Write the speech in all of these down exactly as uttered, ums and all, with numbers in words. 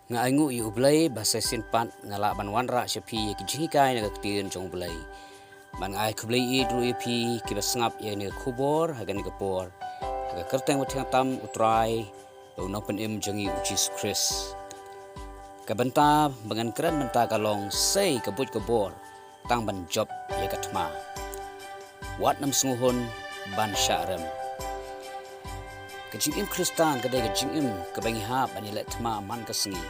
Nga ainguh ïa U Blei ba sa shisien pat nga lah ban wanrah sha phi ïa ki jinghikai na ka ktien jong U Blei. Ban nga ai khublei ïa phi kiba sngap ïa kane ka khubor ha kane ka por, ha ka kyrteng ba thiang tam U Trai bad U Nongpynim jong ngi U Jisu Khrist. Ka bynta ba ngan kren mynta ka long: Sei ka buit ka bor tang ban jop ïa ka thma. Wat nym sngewhun ban shah rem. Ka jingim Khristan ka dei ka jingim kaba ngi hap ban ïaleh thma man ka sngi.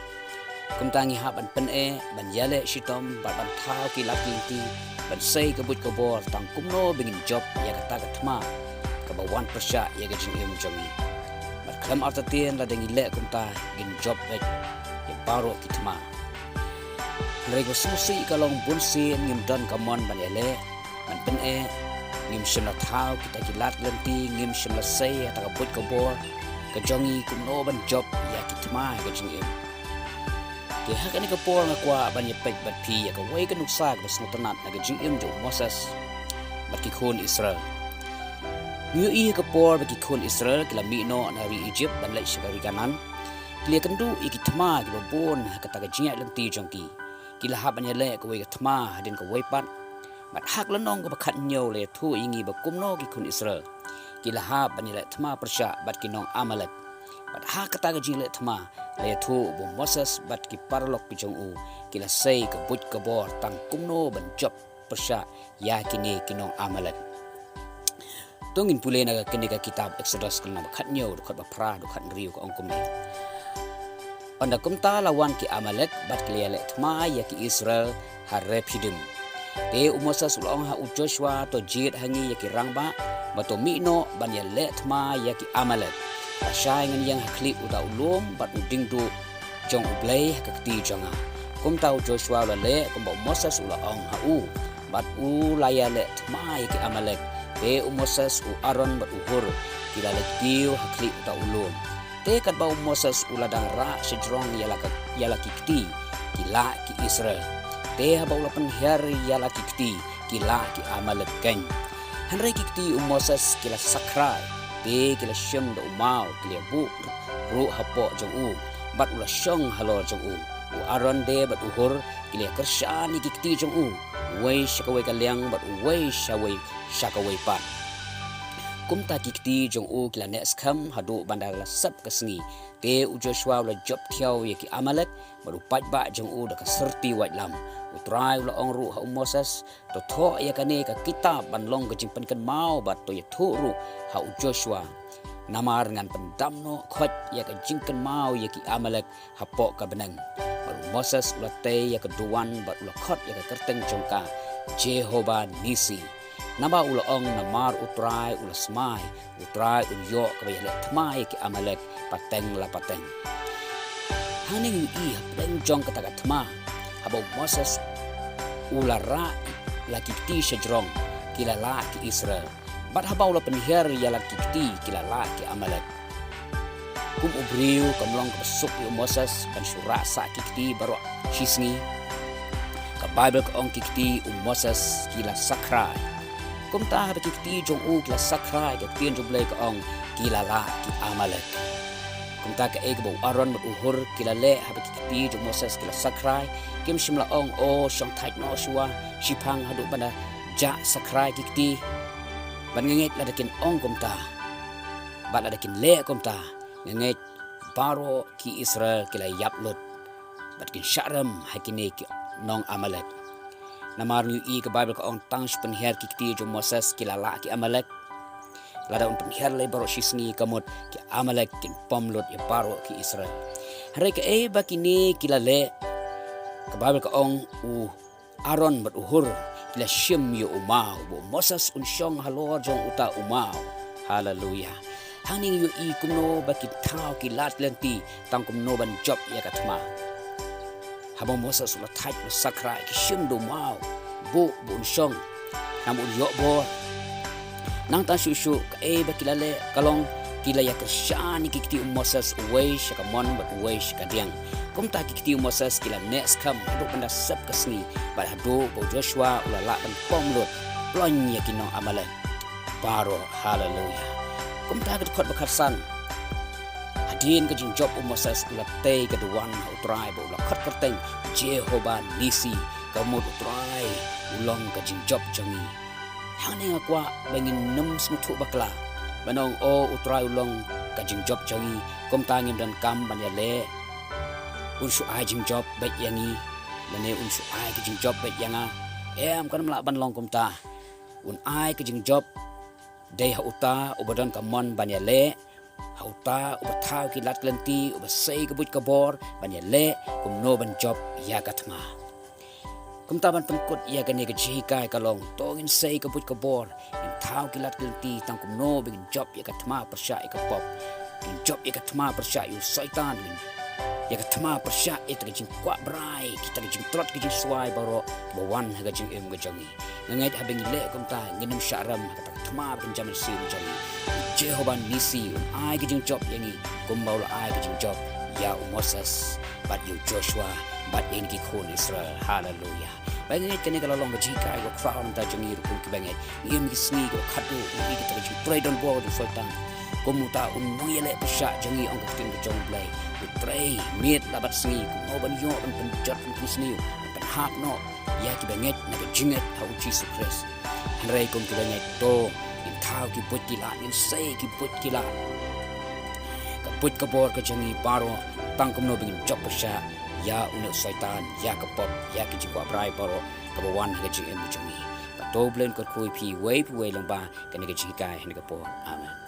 Kumta ngi hap ban pyneh, ban ïaleh shitom bad ban thaw ki lad ki lynti, ban sei ka buit ka bor tang kumno ba ngin jop ïa kata ka thma kaba wan pyrshah ïa ka jingim jong ngi. Bad khlem artatien, lada ngi leh kumta, ngin jop beit ïa baroh ki thma. Hynrei kaba sngewsih ka long, bun sien ngim don ka mon ban ïaleh, ban pyneh, ngim shym la thaw kita ki lad lynti, ngim shym la sei ïa kata ka buit ka bor ka jong ngi kumno ban jop ïa ki thma ha ka jingim. Te ha kane ka por nga kwah ban ïapeit bad phi ïa kawei ka nuksa kaba sngewtynnat na ka jingim jong u Moses bad ki khun Israel. Ngi ïohi ha ka por ba ki khun Israel ki la mih noh na ri Ijipt ban leit sha ka ri Kanaan, ki la ïakynduh ïa ki thma kiba bun ha kata ka jingïaid lynti jong ki. Ki la hap ban ïaleh kawei ka thma hadien kawei pat. Bad ha ka lynnong kaba khathynñiew la ïathuh ïa ngi ba kumno ki khun Israel ki la hap ban ïaleh thma pyrshah bad ki nong Amalek. Bad ha kata ka jingïaleh thma la ïathuh ba u Moses bad ki paralok ki jong u ki la sei ka buit ka bor tang kumno ban jop pyrshah ïa kine ki nong Amalek. To ngin pule na kane ka kitab Eksodos ka lynnong ba khathynñiew, dkhot ba phra haduh khathynriew, ka ong kumne: Ynda kumta la wan ki Amalek bad ki la ïaleh thma ïa ki Israel ha Rephidim. Te u Moses u la ong ha u Joshua: To jied ha ngi ïa ki rangbah, bad to mih noh ban ïaleh thma ïa ki Amalek. Lashai ngan ïeng ha khlieh uta u lum bad u diengduh jong U Blei ha ka kti jong nga. Kumta u Joshua u la leh kumba u Moses u la ong ha u, bad u la ïaleh thma ïa ki Amalek. Te u Moses, u Aaron bad u Hur ki la leit kiew ha khlieh uta u lum. Te katba u Moses u la dang rah shajrong ïa la ka, ïa la ki kti, ki lah ki Israel. Te haba u la pynhiar ïa la ki kti, ki lah ki Amalek keiñ. Hynrei ki kti u Moses ki la sakrai, te ki la shim da u maw, ki la ïabuh ruh hapoh jong u, bad u la shong halor jong u. U Aaron de bad u Hur ki la ïakyrshan ïa ki kti jong u, uwei sha kawei ka liang bad uwei sha wei, sha kawei pat. Kumta ki kti jong u ki la neh skhem haduh ban da la sep ka sngi. Te u Joshua u la jop thiaw ïa ki Amalek bad u paidbah jong u da ka syrti waitlam. U Trai u la ong ruh ha u Moses: To thoh ïa kane ka kitab ban long ka jingpynkynmaw bad to ïathuh ruh ha u Joshua. Namar ngan pyndam noh khoit ïa ka jingkynmaw ïa ki Amalek hapoh ka bneng. Bad u Moses u la tei ïa ka duwan bad u la khot ïa ka kyrteng jong ka Jehovah Nissi. Naba u la ong: Namar u Trai u la smai, u Trai un ïoh kaba ïaleh thma ïa ki Amalek pateng la pateng. Hangne ngi ïohi hapdeng jong kata ka thma, haba u Moses u la rah la ki kti shajrong, ki la lah ki Israel. Bad haba u la pynhiar ïa la ki kti, ki la lah ki Amalek. Kum u briew kam long kaba suk ïa u Moses ban shu rah sah ki kti baroh shi sngi. Ka Baibl ka ong ki kti u Moses ki la sakrai. Kumta haba ki kti jong u ki la sakrai, ka ktien jong U Blei ka ong ki la lah ki Amalek. Kumta kaei kaba u Aaron bad u Hur ki la leh haba ki kti jong u Moses ki la sakrai? Kim shym la ong: O, shong thait noh shuwa, shiphang haduh ban da jah sakrai ki kti. Bad nga ngeit lada kin ong kumta, bad lada kin leh kumta, nga ngeit baroh ki Israel ki la ïap lut bad kin shah rem ha kine ki nong Amalek. Namar ngi ïohi ka Baibl ka ong tang shu pynhiar ki kti jong u Moses ki la lah ki Amalek. Lada un pynhiar lei baroh shi sngi, ka mut ki Amalek kin pom lut ïa baroh ki Israel. Hynrei kaei ba kine ki la leh? Ka Baibl ka ong u Aaron bad u Hur ki la shim ïa u maw, ba u Moses un shong halor jong uta u maw. Haleluya. Hangne ngi ïohi kumno ba ki thaw ki lad lynti tang kumno ban jop ïa ka thma. Haba u Moses u la thait, u la sakrai, ki shim da u maw, buh ba un shong, namar un ïoh bor. Nangta shuh shuh kaei ba ki la leh ka long, ki la ïakyrshan ïa ki kti u Moses, uwei sha ka mon bad uwei sha ka diang. Kumta ki kti u Moses ki la neh skhem haduh ban da sep ka sngi, bad haduh ba u Joshua u la lah ban pom lut ploiñ ïa ki nong Amalek baroh. Haleluya. Kumta ka dkhot ba khatsan, ha hadien ka jingjop u Moses u la tei ka duwan ha u Trai bad u la khot kyrteng Jehovah Nissi, ka mut u Trai u long ka jingjop jong ngi. Hangne nga kwah ba ngin nym sngewthuh bakla ban ong, o, u Trai u long ka jingjop jong ngi, kumta ngim donkam ban ïaleh. Un shu ai jingjop beit ïa ngi, lane un shu ai ka jingjop beit ïa nga. Em, kan ym lah ban long kumta. Un ai ka jingjop dei ha uta uba don ka mon ban ïaleh, ha uta uba thaw ki lad ki lynti, uba sei ka buit ka bor ban ïaleh kumno ban jop ïa ka thma. Kumta ban pynkut ïa kane ka jinghikai ka long, to ngin sei ka buit ka bor, ngin thaw ki lad ki lynti tang kumno ba ngin jop ïa ka thma pyrshah ïa ka pop, ngin jop ïa ka thma pyrshah ïa u Soitan, ngin ïa ka thma pyrshah ïa kita ki jingkwah brai, kita ki jingtlot ki jingswai baroh ba wan ha ka jingim ka jong ngi. Nga ngeit haba ngi leh kumta, ngin ym shah rem ha kata ka thma ba kynja mynsiem jong ngi. U Jehovah Nissi un ai ka jingjop ïa ngi, kumba u la ai ka jingjop ïa u Moses bad ïa u Joshua bad ïa ngi ki khun Israel. Haleluya. Ba nga ngeit kane ka la long ka jinghikai kaba khraw na ka bynta jong ngi ruh kum kiba ngeit. Ngi im ki sngi kiba khatduh, ngi im kita ki jingtrei donbor jong u Soitan. Kum uta u nongïaleh pyrshah jong ngi, ong ka ktien ka jong U Blei, u trei miet la bad sngi kumno ban ïoh ban pynjot, ban pynsniew, ban pynhap noh ïa kiba ngeit na ka jingngeit ha u Jisu Khrist. Hynrei kum kiba ngeit, to ngin thaw ki buit ki lad, ngin sei ki buit ki lad, ka buit ka bor ka jong ngi baroh, tang kumno ba ngin jop pyrshah ïa une u Soitan, ïa ka pop, ïa ki jingkwah brai baroh kaba wan ha ka jingim ka jong ngi. Bad to U Blei un kyrkhu ïa phi uwei pa uwei lyngba kane ka jinghikai ha kane ka por. Amen.